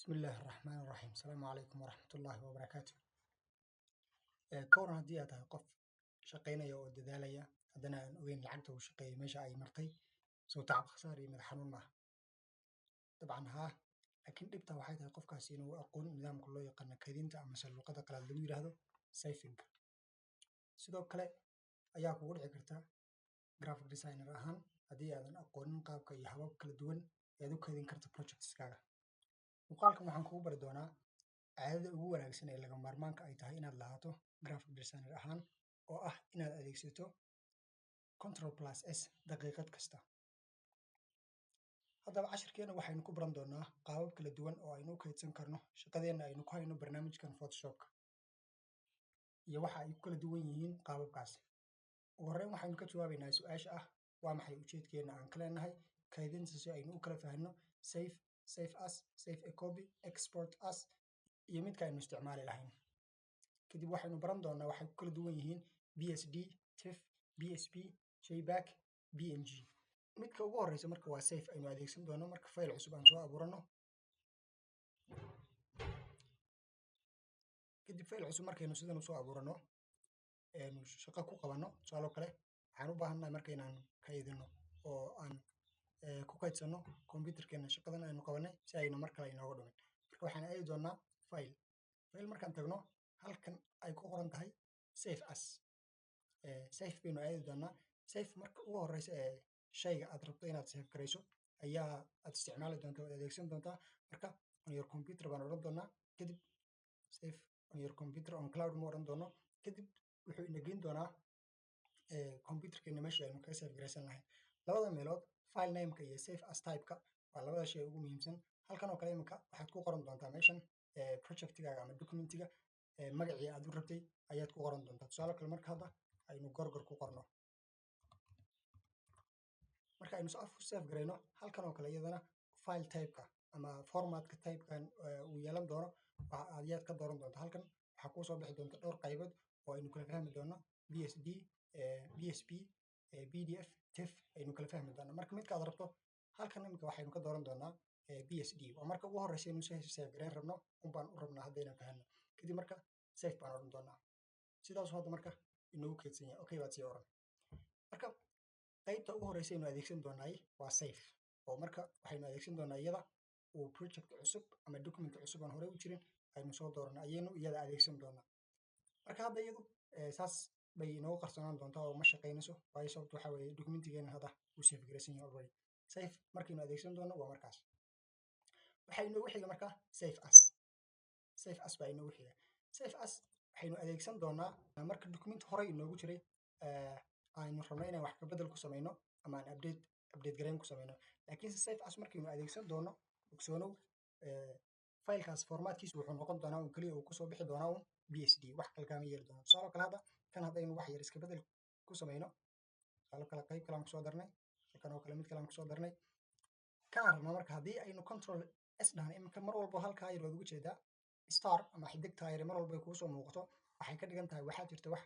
Bismillahi Raxmaani Raxiim. Asalaamu calaykum waraxmatullaahi wabarakaatu. Ka waran haddii aad tahay qof shaqaynaya oo dadaalaya, haddana aan ogeyn lacagta uu shaqeeyay meesha ay martay? Soo tacab khasaar iyo madax xanuun maaha? Dabcan haa, laakiin dhibta waxay tahay qofkaasi inuu aqoon nidaamka loo yaqaano kaydinta amase luqadda qalaad lagu yidhaahdo saving. Sidoo kale ayaa kugu dhici karta graphic designer ahaan haddii aadan aqoonin qaabka iyo habab kala duwan ee aad u kaydin karto projectskaaga. Muuqaalkan waxaan kugu bari doonaa caadada ugu wanaagsan ee lagama maarmaanka ay tahay inaad lahaato graphic designer ahaan, oo ah inaad adeegsato Control plus S daqiiqad kasta. Haddaba cashirkeena waxaynu ku baran doonaa qaabab kala duwan oo aynu u kaydsan karno shaqadeenna aynu ku hayno barnaamijkan Photoshopka iyo waxa ay ku kala duwan yihiin qaababkaasi. Ugu horreyn waxaynu ka jawaabaynaa su-aasha ah: waa maxay ujeedkeena aan ka leenahay kaydinta, si aynu u kala fahanno save, save as, save a copy, export as iyo midka aynu isticmaali lahayn. Kadib waxaynu baran doonaa waxay ku kala duwan yihiin PSD, TIFF, BSP, JPEG, PNG. Midka ugu horeysa marka waa save aynu adeegsan doono marka file cusub aan soo abuurano. Kadib file cusub markaynu sidan usoo abuurano, aynu shaqo ku qabanno, tusaalo kale waxaan u baahannahay marka inaan kaydino oo aan ku kaydsano computerkeena shaqadan aynu qabanay si ayna mar kale inooga dhumin. Marka waxaan aadi doonaa file. File markaan tagno, halkan ay ku qoran tahay save as, save baynu aadi doonaa. Save marka ugu horeysa ee shayga aad rabto inaad save garayso ayaa aad isticmaali doontaa oo adeegsan doontaa. Marka on your computer baan odhan doonaa. Kadib save on your computer, on cloud ma odhan doono. Kadib wuxuu ina geyn doonaa computerkeena meeshii aynu kaga save garaysan lahayn. Labada meelood, file nameka iyo save as typeka, waa labada shay ugu muhiimsan. Halkan oo kale iminka waxaad ku qoran doontaa meeshan projectigaaga ama documentiga magacii aad u rabtay ayaad ku qoran doontaa. Tusaale kale marka hadda aynu Gorgor ku qorno. Marka aynu ku save garayno halkan oo kale, iyadana file typeka ama formatka typekan uu yeelan doono ayaad ka dooran doontaa. Halkan waxaa kuu soo bixi doonta dhowr qaybood oo aynu kala fahmi doono: PSD, BSP, PDF, TIFF aynu kala fahmi doono. Marka midka aad rabto halkan iminka waxaynu ka dooran doonaa PSD. Waa marka ugu horeysa inuu save gareyn rabno un baan u rabnaa haddaynan fahanno. Kadib marka save baan odhan doonaa. Sidaasuu hadda marka inoogu kaydsan yahay. Okay baad sii oran. Marka qaybta ugu horeysa aynu adeegsan doonaay waa save, oo marka waxaynu adeegsan doonaa iyada uu project cusub ama document cusub aan horey u jirin aynu soo doorano ayaynu iyada adeegsan doonaa. Marka hadda iyadu saas bay inoogu qarsoonaan doontaa oo ma shaqaynayso, waayo sababtu waxaa weeye documentigeena hadda uu save garaysan yahay already. Save markaynu adeegsan doono waa markaas. Waxaa inoogu xiga marka save as. Save as baa inoogu xiga. Save as waxaynu adeegsan doonaa marka document horey inoogu jiray aynu rabno inaan wax ka bedel ku samayno ama aan update gareyn ku samayno. Laakiinse save as markaynu adeegsan doono, ogsoonow, filekaas formatkiisu wuxuu noqon doonaa un keliya uu kusoo bixi doonaa un PSD, wax kale kaama yeeli doono. Tusaale kale hadda kan haddaynu wax yar iska bedel ku samayno, tusaale kale qayb kale aan kusoo darnay, halkan oo kale mid kale aan kusoo darnay, kanaan rabnaa. Marka haddii aynu Control S dhahno iminka, mar walbo halkaa yar waad uga jeedaa star ama xidigtaa yar mar walba ay kuusoo muuqato, waxay ka dhigan tahay waxaa jirta wax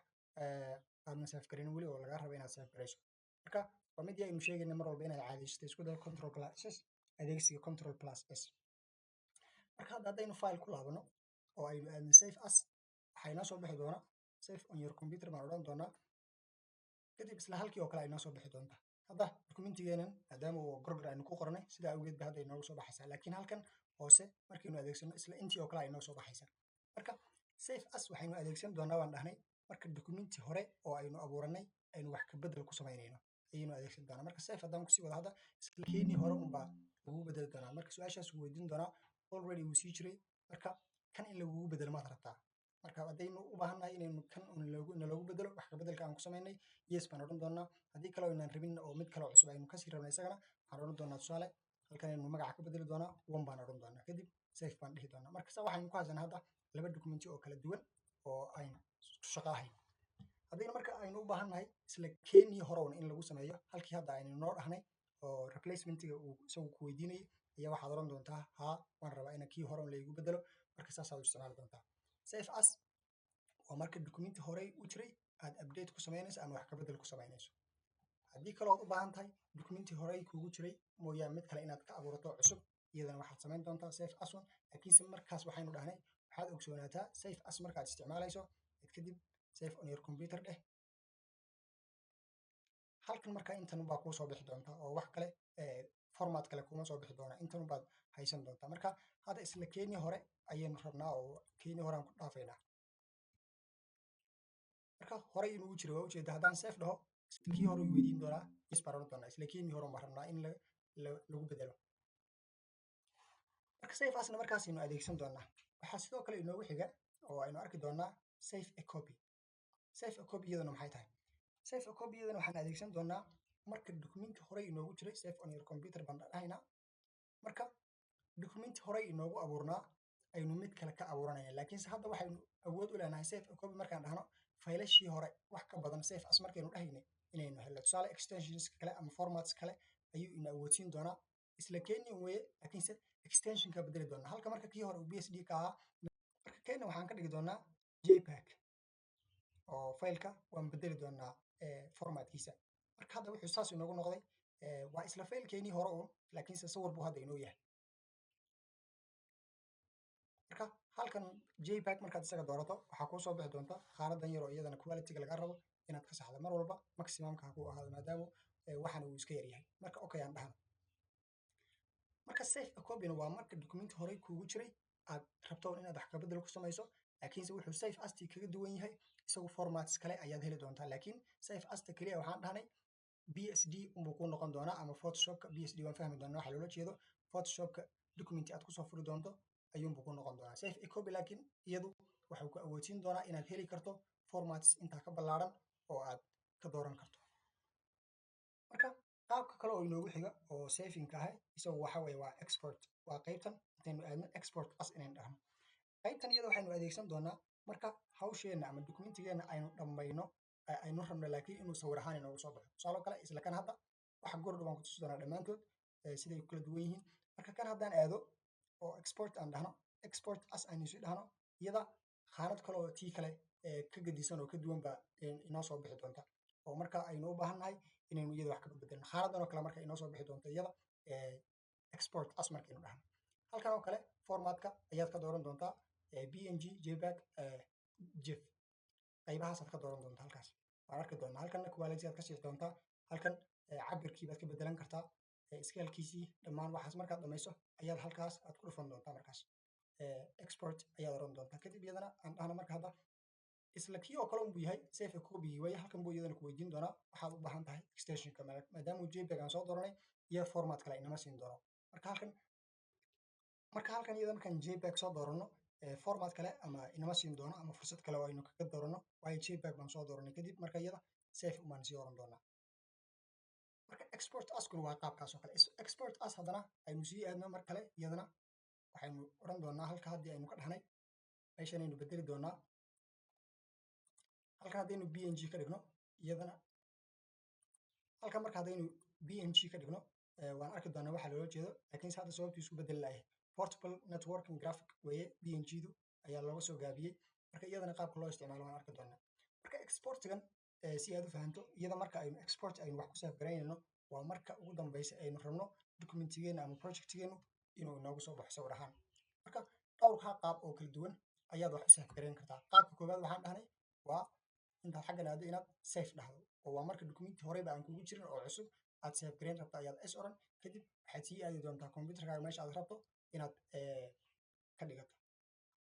aadna save garin weli oo lagaa rabo inaad save garayso. Marka waa midii aynu sheegayna mar walba inaad caadaysato isku day Control plus S, adeegsiga Control plus S. Marka hadda haddaynu file ku laabano oo aynu aadno save as, waxaa inoo soo bixi doona save on your computer baan odhan doonaa. Kadib isla halkii oo kale ay noo soo bixi doontaa. Hadda documentigeenan maadaama uu Gorgor aynu ku qornay, sidaa awgeed ba hadda inoogu soo baxaysaa, laakiin halkan hoose markaynu adeegsano isla intii oo kale ay noo soo baxaysaa. Marka save as waxaynu adeegsan doonaa waan dhahnay marka documenti hore oo aynu abuuranay aynu wax ka bedel ku samaynayno ayaynu adeegsan doonaa. Marka save haddaan kusii wado, hadda isla keenii hore unbaa lagugu bedeli doonaa. Marka su-aashaas wuu weydiin doonaa, already wuu sii jiray, marka kan in lagugu bedelo maad rabtaa? Marka haddaynu u baahannahay inaynu kan un naloogu bedelo wax ka bedelka aan ku samaynay, yes baan odhan doonaa. Haddii kale aynaan rabin oo mid kale oo cusub aynu kasii rabnay isagana, waxaan odhan doonaa tusaale halkan aynu magaca ka bedeli doonaa, one baan odhan doonaa, kadib save baan dhihi doonaa. Marka saa waxaynu ku haysanaa hadda laba documenti oo kala duwan oo aynu isku shaqo ahayn. Haddaynu marka aynu u baahannahay isla keenii hore un in lagu sameeyo halkii hadda aynu noo dhahnay oo replacementiga uu isagu ku weydiinayay ayaa, waxaad odhan doontaa haa, waan rabaa in kii hore un laygu bedelo. Marka saasaad u isticmaali doontaa. Save as waa marka documenti horey u jiray aad update ku samaynayso ama wax ka bedel ku samaynayso. Haddii kaloo aad u baahan tahay documenti horey kuugu jiray mooyaane mid kale inaad ka abuurato cusub. Iyadana waxaad samayn doontaa save as one. Laakiinse markaas waxaynu dhahnay, waxaad ogsoonaataa save as markaad isticmaalayso kadib save on your computer dheh halkan. Marka intan baa kuu soo bixi doonta oo wax kale, format kale kuma soo bixi doona, intan baad haysan doontaa. Marka hadda isla keenii hore ayaynu rabnaa oo keenii hore aan ku dhaafaynaa. Marka horey inuu jiro waa ujeeda. Haddaan save dhaho, isla kii hore weydiin doonaa, yes baan oran doonaa. Isla keenii hore baan rabnaa in lagu bedelo. Marka save asna markaasaynu adeegsan doonaa. Waxaa sidoo kale inoogu xiga oo aynu arki doonaa save a copy. Save a copy iyaduna maxay tahay? Save a copy iyadana waxaan adeegsan doonaa marka documenti horey inoogu jiray. Save on your computer baan dhahaynaa. Marka documenti horey inoogu abuurnaa aynu mid kale ka abuuranayna, laakiinse hadda waxaynu awood u leenahay save a copy markaan dhahno faylashii hore wax ka badan save as markaynu dhahaynay inaynu helno. Tusaale, extensions kale ama formats kale ayuu ina awoodsiin doonaa. Isla kenya weeye, laakiinse extensionka bedeli doonaa. Halka marka kii hore uu PSD ka ahaa, marka kenya waxaan ka dhigi doonaa JPEG oo faylka waan bedeli doonaa formatkiisa. Marka hadda wuxuu saas inoogu noqday, waa isla faylkeenii hore uun, laakiinse sawir buu hadda inoo yahay. Marka halkan JPEG markaad isaga doorato, waxaa kuu soo bixi doonta khaanadan yar oo iyadana quality-ga laga rabo inaad ka saxdo. Mar walba maximumka ha ku ahaado, maadaama waxan uu iska yar yahay. Marka okay aan dhahno. Marka save a copyna waa marka documenti horey kuugu jiray aad rabto inaad wax kabedel ku samayso, laakiinse wuxuu save asti kaga duwan yahay, isagu formats kale ayaad heli doontaa. Laakiin save asta keliya waxaan dhahnay PSD unbuu kuu noqon doonaa ama Photoshopka. PSD waan fahmi doonaa waxa loola jeedo. Photoshopka documenti aad kusoo furi doonto ayuunbuu ku noqon doonaa save a copy. Laakiin iyadu waxuu ku awoodsiin doonaa inaad heli karto formats intaa ka ballaaran oo aad ka dooran karto. Marka qaabka kale oo inoogu xiga oo savingka ah isagu waxa weeye waa export. Waa qaybtan intaynu aadno export as inaynu dhahno. Qaybtan iyada waxaynu adeegsan doonaa marka hawsheenna ama documentigeenna aynu dhammayno, aynu rabno laakiin inuu sawir ahaan inoogu soo baxo. Tusaale kale, isla kan hadda waxa goordhow baan ku tusi doonaa dhammaantood siday kala duwan yihiin. Marka kan haddaan aado oo export aan dhahno, export as aynu si dhahno, iyada khaanad kale oo tii kale ka gedisan oo ka duwan baa inoo soo bixi doonta oo marka aynu u baahan nahay inaynu iyada wax ka bedelno. Khaanadan oo kale marka inoo soo bixi doonto iyada export as markaynu dhahno, halkan oo kale formatka ayaad ka dooran doontaa: PNG, JPEG, GIF, qaybahaasaad ka dooran doontaa. Halkaas waan arki doonaa. Halkanna quality aad ka sii doontaa. Halkan cabirkii baad ka bedelan kartaa, scalekiisii, dhammaan waxaas. Markaad dhamayso ayaad halkaas aad ku dhufan doontaa. Markaas export ayaad oran doontaa. Kadib iyadana aan dhahno. Marka hadda isla kii oo kale unbuu yahay, save a copy waaye. Halkan buu iyadana ku weydiin doonaa waxaad u baahan tahay extensionka. Maadaama uu JPEG aan soo dooranay, iyo format kale inama siin doono. Marka halkan iyada markaan JPEG soo dooranno, format kale ama inama siin doono ama fursad kale oo aynu kaga dooranno, waayo JPEG baan soo dooranay. Kadib marka iyada save umaan sii oran doonaa. Marka export askuna waa qaabkaas oo kale. Export as haddana aynu sii aadno mar kale. Iyadana waxaynu oran doonaa halka haddii aynu ka dhahnay, meeshan aynu bedeli doonaa. Halkan haddaynu PNG ka dhigno, iyadana halkan marka haddaynu PNG ka dhigno, waan arki doonaa waxa loola jeedo. Laakiinse hadda sababtii isku bedeli layahay, portable networking graphic weeye, PNG du ayaa looga soo gaabiyey. Marka iyadana qaabka loo isticmaalo waan arki doonaa. Marka exportigan si aad u fahanto, iyada marka aynu export aynu wax ku save garaynayno, waa marka ugu dambeysa aynu rabno documentigeena ama projectigeenu inuu inoogu soo baxo sawir ahaan. Marka dhowrkaa qaab oo kala duwan ayaad wax u save garayn kartaa. Qaabka koowaad waxaan dhahnay waa intaad xaggan aado inaad save dhahdo, oo waa marka documenti horeyba aan kugu jirin oo cusub aad save garayn rabto ayaad s oran. Kadib waxaad sii aadi doontaa computerkaaga meesha aad rabto inaad ka dhigato.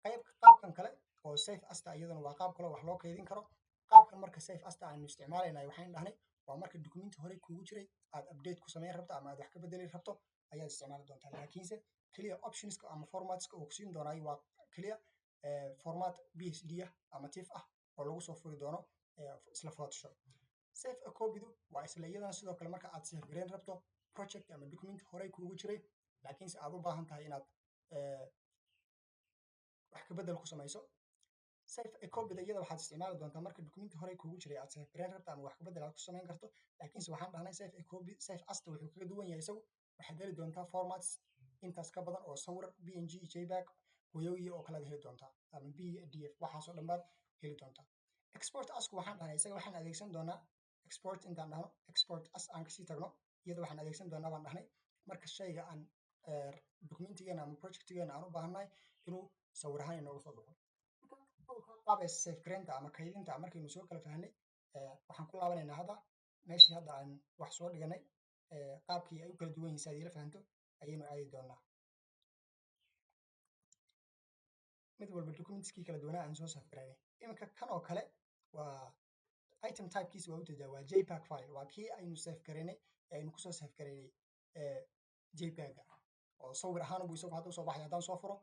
Qayb qaabkan kale oo save asta iyaduna waa qaab kale oo wax loo kaydin karo. Qaabkan marka save asta aynu isticmaalaynayo, waxaynu dhahnay waa marka documenti horey kugu jiray aad update ku samayn rabto ama aad wax ka bedeli rabto ayaad isticmaali doontaa. Laakiinse keliya optionska ama formatska uu kusiin doonaayo waa keliya format PSD ah ama TIFF ah oo lagu soo furi doono isla Photoshop. Save a copydu waa isla iyadana sidoo kale marka aad save gareyn rabto project ama document horey kuugu jiray, laakiinse aad u baahan tahay inaad wax ka bedel ku samayso. Save a copyda iyada waxaad isticmaali doontaa marka documenti horey kuugu jiray aad save gareyn rabto ama wax ka bedel aad ku samayn karto. Laakiinse waxaan dhahnay save a copy save asta wuxuu kaga duwan yahay, isagu waxaad heli doontaa formats intaas ka badan oo sawir, PNG, JPEG, hoyoyi oo kale aad heli doontaa ama PDF, waxaasoo dhan baad heli doontaa. Export asku waxaan dhahnay isaga waxaan adeegsan doonaa export intaan dhahno, export as aan kasii tagno. Iyada waxaan adeegsan doonaa baan dhahnay marka shayga aan documentigeena ama projectigeena aan u baahannahay inuu sawir ahaan inooga soo baxo. Marka qaab ee save gareynta ama kaydinta markaynu soo kala fahnay, waxaan ku laabanaynaa hadda meeshii hadda aan wax soo dhiganay, qaabkii ay u kala duwan yihiin si aad ila fahanto ayaynu aadi doonaa. Mid walba documentskii kala duwanaa aan soo save gareynay. Iminka kan oo kale waa item typekiisa, waa ujeedaa, waa JPEG file, waa kii aynu save gareynay ee aynu kusoo save gareynay JPEG-ga oo sawir ahaan buu isagu hadda usoo baxay haddaan soo furo.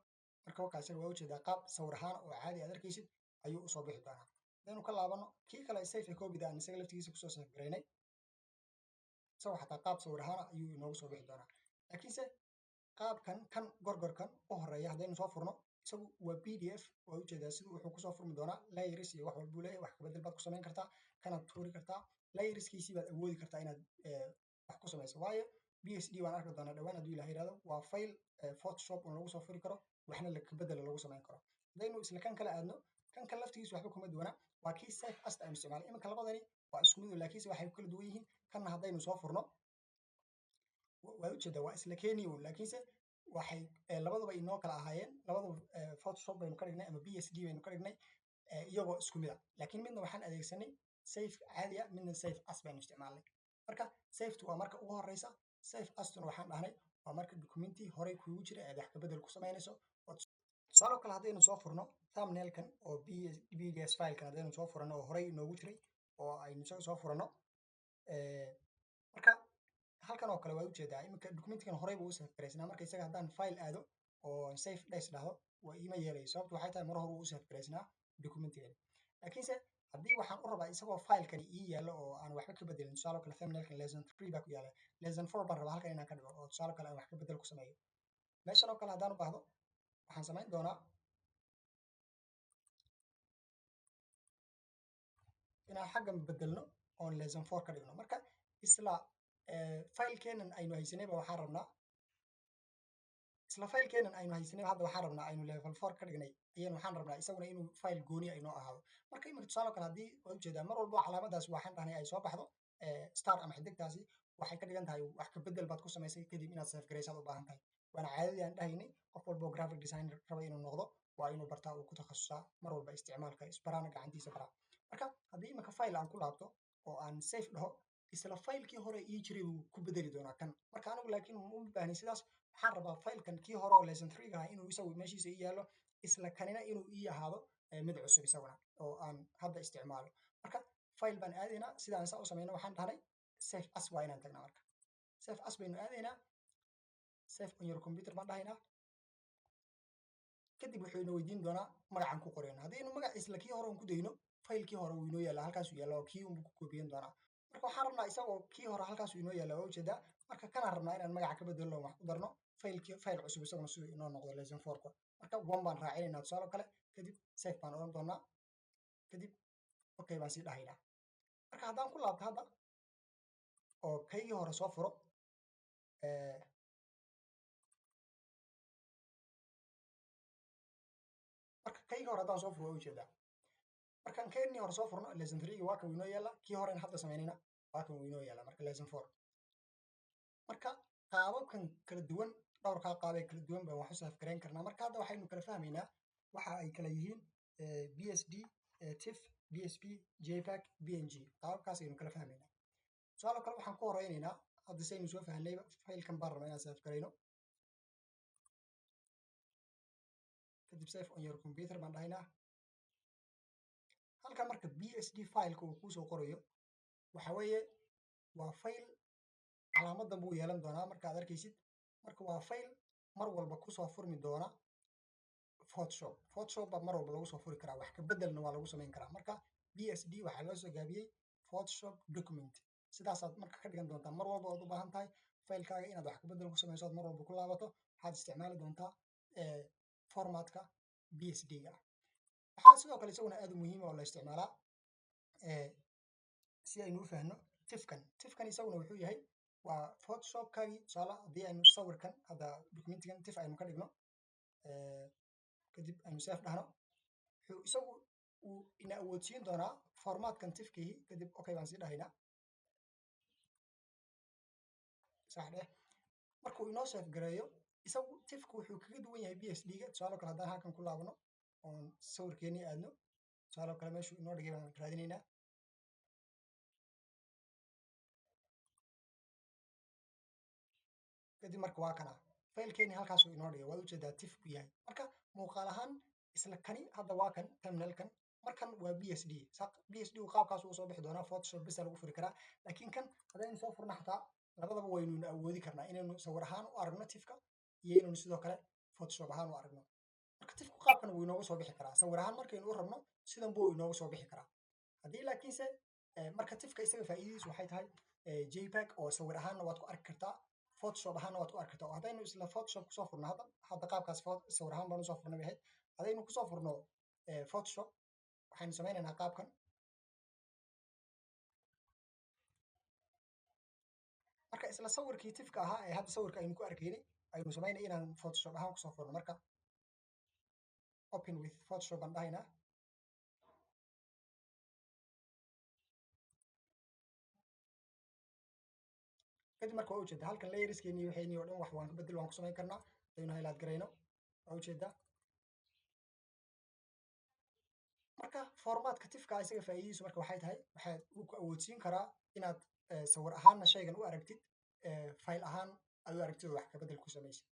Marka wakaa isaga waa ujeedaa, qaab sawir ahaan oo caadi aad arkaysid ayuu usoo bixi doonaa. Haddaynu ka laabano kii kale, save copyda aan isaga laftigiisa kusoo save gareynay, isagoo xataa qaab sawir ahaan ayuu inoogu soo bixi doonaa. Laakiinse qaabkan kan gorgorkan u horeeya haddaynu soo furno, isagu waa PDF, waa ujeedaa siduu wuxuu kusoo furmi doonaa. Layers iyo wax walbuu leeyahay, wax kabedel baad ku samayn kartaa, kanaad tuuri kartaa, layerskiisii baad awoodi kartaa inaad wax ku samayso, waayo PSD waan arki doonaa dhawaan hadduu Ilaah yiraahdo. Waa file Photoshop un lagu soo furi karo, waxna kabedela lagu samayn karo. Haddaynu isla kan kale aadno, kan kale laftigiisu waxba kuma duwana, waa kii save as aynu isticmaalay. Iminka labadani waa isku mid, laakiinse waxay ku kala duwan yihiin kanna haddaynu soo furno, waad ujeedaa, waa isla keeni un, laakiinse waxay labaduba inoo kala ahaayeen, labaduba Photoshop baynu ka dhignay ama PSD baynu ka dhignay iyagoo isku mid ah, laakiin midna waxaan adeegsanay save caadi ah, midna save as baynu isticmaalnay. Marka saved waa marka ugu horeysa, save astuna waxaan dhahnay waa marka documenti horey kuugu jira aad wax kabedel ku samaynayso. Tusaale kale, haddaynu soo furno thumbnailkan oo PDS filekan haddaynu soo furano oo horey inoogu jiray oo aynu isaga soo furano, marka halkan oo kale waad ujeedaa, iminka documentigan horey buu u save garaysnaa. Marka isaga haddaan file aado oo save as dhahdo, waa iima yeelayo. Sababtu waxay tahay mar hore uu u save garaysnaa documentigan. Laakiinse haddii waxaan u rabaa isagoo filekani ii yaallo oo aan waxba ka bedelin, tusaale kale thumbnailkan lesson 3 baa ku yaala, lesson 4 baan rabaa halkan inaan ka dhigo oo tusaale kale aan wax ka bedel ku sameeyo. Meeshan oo kale haddaan u baahdo, waxaan samayn doonaa inaan xaggan bedelno oon lesson 4 ka dhigno. Marka isla filekeenan aynu haysanayba waxaan rabnaa, isla filekeenan aynu haysanayba hadda waxaan rabnaa aynu level 4 ka dhignay ayaan waxaan rabnaa isaguna inuu file gooni inoo ahaado. Marka iminka tusaale kale haddii, waa ujeedaa, mar walba calaamadaas waxaan dhahnay ay soo baxdo, star ama xidigtaasi, waxay ka dhigan tahay wax ka bedel baad ku samaysay, kadib inaad save garaysaad u baahan tahay. Waana caadadii aan dhahaynay, qof walba oo graphic designer raba inuu noqdo waa inuu bartaa, uu ku takhasusaa mar walba isticmaalka, isbaraana gacantiisa baraa. Marka haddii iminka file aan ku laabto oo aan save dhaho, isla filekii hore ii jiray buu ku bedeli doonaa kan. Marka anigu laakiin uma baahnin sidaas. Waxaan rabaa filekan kii hore oo lesson 3 ah inuu isagu meeshiisa ii yaallo, isla kanina inuu ii ahaado mid cusub isaguna oo aan hadda isticmaalo. Marka file baan aadaynaa. Sidaan saa u samayno waxaan dhahnay save as waa inaan tagnaa. Marka save as baynu aadaynaa, save on your computer baan dhahaynaa. Kadib wuxuu ina weydiin doonaa magacaan ku qorayno. Haddaynu magac isla kii hore un ku dayno, filekii hore wuu inoo yaallaa, halkaasuu yaalla oo kii unbuu ku koobiyen doonaa. Marka waxaan rabnaa isagoo kii hore halkaasuu inoo yaalla, waa ujeedaa. Marka kanaan rabnaa inaan magaca ka bedelno, wax ku darno filekii, file cusub isaguna siduu inoo noqdo lesson 4-ka. Marka one baan raacinaynaa tusaale kale, kadib save baan odhan doonaa, kadib okay baan sii dhahaynaa. Marka haddaan ku laabto hadda oo kaygii hore soo furo, marka kaygii hore haddaan soo furo, waa ujeedaa, markaan kaynii hore soo furno, lesson 3 waa kan inoo yaalla, kii horena hadda samaynayna waa kan inoo yaalla. Marka lesson 4. Marka qaababkan kala duwan, dhowrkaa qaabee kala duwan baan wax u save garayn karnaa. Marka hadda waxaynu kala fahmaynaa waxa ay kala yihiin PSD, TIFF, BSP, JPEG, PNG, qaababkaas aynu kala fahmaynaa. Tusaale kale waxaan ku horeynaynaa hadda saynu soo fahnayba, filekan baan rabnaa inaan save garayno. Kadib save on your computer baan dhahaynaa. Halkan marka PSD fileka uu kuusoo qorayo waxa weeye waa file calaamadan buu yeelan doonaa marka aad arkaysid. Marka waa file mar walba kusoo furmi doona Photoshop. Photoshop baa mar walba lagu soo furi karaa, wax ka bedelna waa lagu samayn karaa. Marka PSD waxaa loo soo gaabiyey Photoshop document. Sidaasaad marka ka dhigan doontaa mar walba ood u baahan tahay filekaaga inaad wax ka bedel ku samayso, ood mar walba ku laabato, waxaad isticmaali doontaa formatka PSD-ga. Waxaa sidoo kale isaguna aad u muhiim oo la isticmaalaa si aynu u fahno TIFF-kan. TIFF-kan isaguna wuxuu yahay waa Photoshopkaagii. Tusaale haddii aynu sawirkan hadda documentigan TIFF aynu ka dhigno, kadib aynu save dhahno, wuxuu isagu uu ina awoodsiin doonaa formatkan TIFF-kii. Kadib okay baan sii dhahaynaa, sax dheh. Markuu inoo save gareeyo Isagu TIFF-ku wuxuu kaga duwan yahay PSD-ga. Tusaale kale, haddaan halkan ku laabano oon sawirkeenii aadno, tusaale kale meeshuu inoo dhigay baan raadinaynaa. Kadib marka waa kana faylkeeni, halkaasuu inoo dhigay, waad ujeedaa, TIFF buu yahay. Marka muuqaal ahaan isla kani hadda waa kan thumbnailkan. Markan waa PSD. PSD uu qaabkaas uu soo bixi doonaa, Photoshop bisa lagu furi karaa. Laakiin kan haddaynu soo furno xataa labadaba waynuna awoodi karnaa inaynu sawir ahaan u aragno TIFF-ka iyo inaynu sidoo kale Photoshop ahaan u aragno. Marka TIFF-ku qaabkan wuu inooga soo bixi karaa sawir ahaan markaynu u rabno, sidan buu inooga soo bixi karaa. Haddii laakiinse marka TIFF-ka isaga faa'iidadiisu waxay tahay JPEG oo sawir ahaanna waad ku arki kartaa, Photoshop ahaanna waad ku arki kartaa. Oo haddaynu isla Photoshop kusoo furno hadda qaabkaas sawir ahaan baan usoo furnay bay ahayd. Haddaynu kusoo furno Photoshop, waxaynu sameynaynaa qaabkan. Marka isla sawirkii TIFF-ka ahaa ee hadda sawirka aynu ku arkaynay aynu samaynay inaan Photoshop ahaan kusoo furno. Marka open with Photoshop baan dhahaynaa. Kadib marka waa ujeeda halkan layerskeeni, waxayni oo dhan wax waan ka bedel waan ku samayn karnaa hadaynu highlight garayno, waa ujeedaa. Marka formatka TIFF-ka isaga faa'iidadiisu marka waxay tahay waxaad uu ku awoodsiin karaa inaad sawir ahaanna shaygan u aragtid, file ahaan aad u aragtid oo wax ka bedel ku samaysid.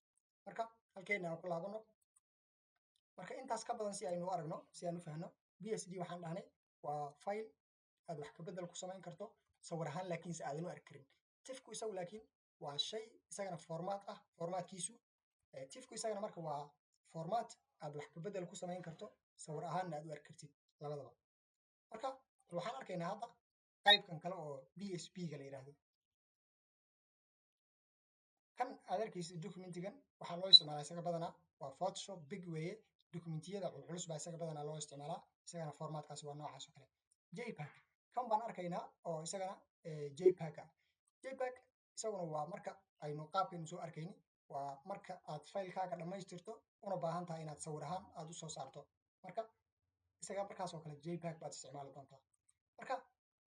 Marka halkeena aan ku laabano. Marka intaas ka badan si aynu u aragno, si aan u fahno, PSD waxaan dhahnay waa file aad wax ka bedel ku samayn karto sawir ahaan, laakiinse aadan u arki karin. TIFF-ku isagu laakiin waa shay isagana format ah, formatkiisu TIFF-ku isagana marka waa format aad wax ka bedel ku samayn karto, sawir ahaanna aad u arki kartid labadaba. Marka waxaan arkaynaa hadda qaybkan kale oo BSP-ga la yidhaahdo. Kan aad arkaysid documentigan waxaa loo isticmaalaa isaga badanaa waa Photoshop big weeye, documentiyada culculus baa isaga badanaa loo isticmaalaa. Isagana formatkaasi waa noocaas oo kale. JPEG kan baan arkaynaa oo isagana JPEG ah. JPEG isaguna waa marka aynu qaabkaynu soo arkayni, waa marka aad faylkaaga dhammaystirto una baahan tahay inaad sawir ahaan aad usoo saarto. Marka isaga markaas oo kale JPEG baad isticmaali doontaa. Marka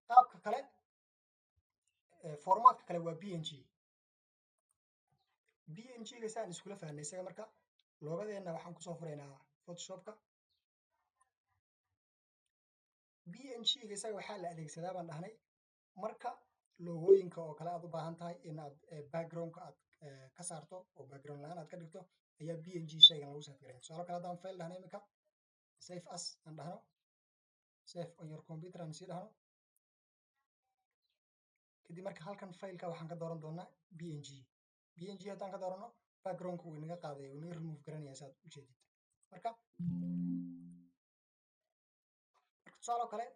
qaabka kale, formatka kale waa PNG. PNG-ga saan iskula fahnay isaga, marka logadeenna waxaan kusoo furaynaa Photoshopka. PNG-ga isaga waxaa la adeegsadaa baan dhahnay marka logooyinka oo kale aad u baahan tahay inaad backgroundka aad ka saarto oo background la-aan aad ka dhigto ayaa PNG shaygan lagu save garaya. Tusaale kale, haddaan file dhahno iminka, save as aan dhahno, save on your computer aan sii dhahno. Kadib marka halkan fileka waxaan ka dooran doonaa PNG. PNG haddaan ka doorano, backgroundka wuu inaga qaadaya, wuu inaga remove garanaya, saad ujeedid. Marka tusaale kale,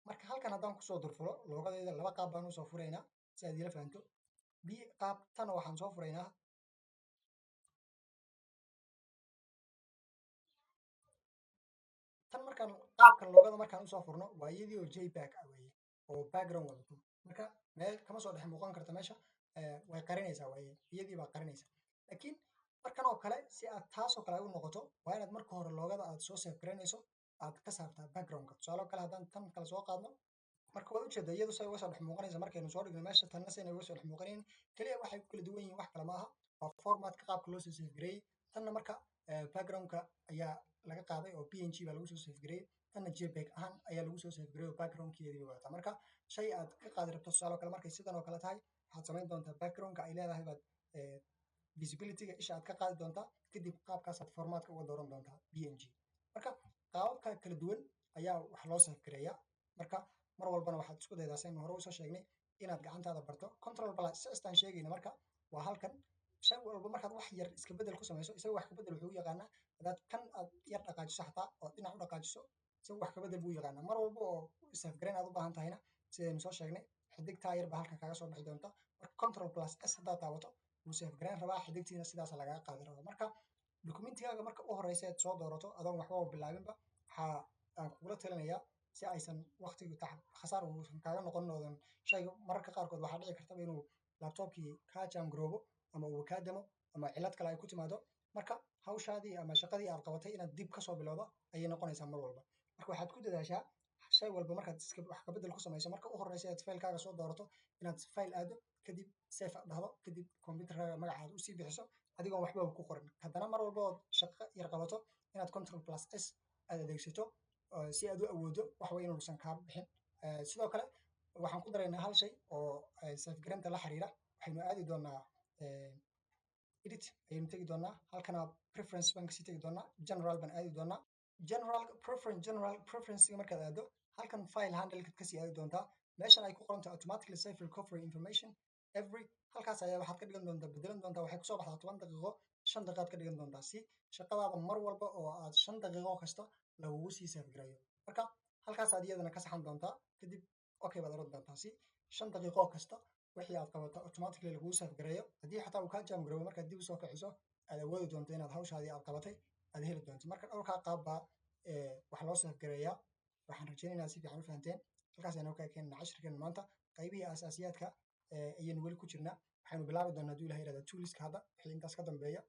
marka halkan haddaan kusoo durfulo loogadeeda, laba qaab baan usoo furaynaa si aad ila fahanto. B qaab tan waxaan soo furaynaa tan. Markaan qaabkan loogada markaan usoo furno, waa iyadii oo JPEG ah weeye oo background wadato. Marka meel kama soo dhex muuqan karta meesha, way qarinaysaa waaye, iyadii baa qarinaysa. Laakiin markan oo kale, si aad taasoo kale ay u noqoto, waa inaad marka hore loogada aad soo save garaynayso aad ka saartaa backgroundka. Tusaale kale, haddaan tan kale soo qaadno, marka waad ujeeda iyadu say uga soo dhex muuqanaysa markaynu soo dhigno meesha, tanna sayna uga soo dhex muuqanayn. Keliya waxay ku kala duwan yihiin wax kale ma aha, waa formatka qaabka loo soo save gareeyey. Tanna marka backgroundka ayaa laga qaaday oo PNG baa lagu soo save gareeyey, tanna JPEG ahaan ayaa lagu soo save gareeyey oo backgroundkeedii bay wadataa. Marka shay aad ka qaadi rabto, tusaale kale markay sidan oo kale tahay, waxaad samayn doontaa backgroundka ay leedahay baad visibilityga isha aad ka qaadi doontaa, kadib qaabkaasaad formatka uga dooran doontaa PNG. Marka qaababka kala duwan ayaa wax loo save gareeyaa. Marka mar walbana waxaad isku daydaa, saynu hore usoo sheegnay, inaad gacantaada barto control plus sistaan sheegayna. Marka waa halkan shay walba markaad wax yar iska bedel ku samayso, isaga wax ka bedel wuxuu u yaqaanaa. Haddaad kan aad yar dhaqaajiso xataa oo dhinac u dhaqaajiso, isaga wax ka bedel buu u yaqaanaa. Mar walba oo save gareyn aad u baahan tahayna, sidaynu soo sheegnay, xidigtaa yar baa halkan kaaga soo bixi doonta. Marka control plus S haddaad taabato, wuu save gareyn rabaa, xidigtiina sidaas lagaga qaadi rabaa. Marka documentigaaga marka u horeysa aad soo doorato, adoon waxbaba bilaabinba, waxaa aan kugula talinayaa si aysan waqtigu khasaar uusan kaaga noqonin oodan shayga mararka qaarkood waxaa dhici kartaba inuu laptopkii kaa jam garoobo ama uu kaa damo ama cillad kale ay ku timaado. Marka hawshaadii ama shaqadii aad qabatay inaad dib kasoo bilowdo ayay noqonaysaa mar walba. Marka waxaad ku dadaashaa Shay walba markaad iska wax kabedel ku samayso, marka u horeysa aad filekaaga soo doorato, inaad File aado, kadib Save aad dhahdo, kadib computerkaaga magacaada usii bixiso adigoon waxba ku qorin. Haddana mar walba ood shaqo yar qabato, inaad Control plus S aad adeegsato si aad u awoodo wax way inuusan kaa bixin. Sidoo kale waxaan ku daraynaa hal shay oo save gareynta la xiriira. Waxaynu aadi doonaa Edit ayaynu tegi doonaa, halkana Preference baan kasii tegi doonaa, General baan aadi doonaa. General Preference, General Preferencega markaad aado, halkan File Handlekaad kasii aadi doontaa. Meeshan ay ku qoran tahay "Automatically save recovery information every", halkaas ayaa waxaad ka dhigan doontaa, bedelan doontaa. Waxay kusoo baxdaa 10 daqiiqo, 5 daqiiqaad ka dhigan doontaa, si shaqadaada mar walba oo aad 5 daqiiqo kasta lagugu sii save gareeyo. Marka halkaasaad iyadana ka saxan doontaa, kadib Okay baad oran doontaa, si 5 daqiiqo kasta wixii aad qabato automatically lagugu save gareeyo. Haddii xataa uu kaa jam garoobo, markaad dib usoo kiciso, aad awoodi doonto inaad hawshaadii aad qabatay aad heli doonto. Marka dhowrkaa qaab baa wax loo save gareeyaa. Waxaan rajaynaynaa si fiican u fahanteen. Halkaas aynu ka keenana cashirkeena maanta. Qaybihii asaasiyaadka ayaynu weli ku jirnaa. Waxaynu bilaabi doonaa, hadduu Ilahay yirahda, toolska hadda wixii intaas ka dambeeya.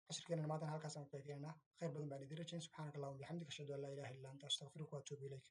Cashirkeena maantana halkaas aan ku keenanaa. Khayr badan baan idin rajayn. Subxaanaka allahuma bixamdika, ashhadu an laa ilaha illa anta, astaqfiruka wa atuubu ilayk.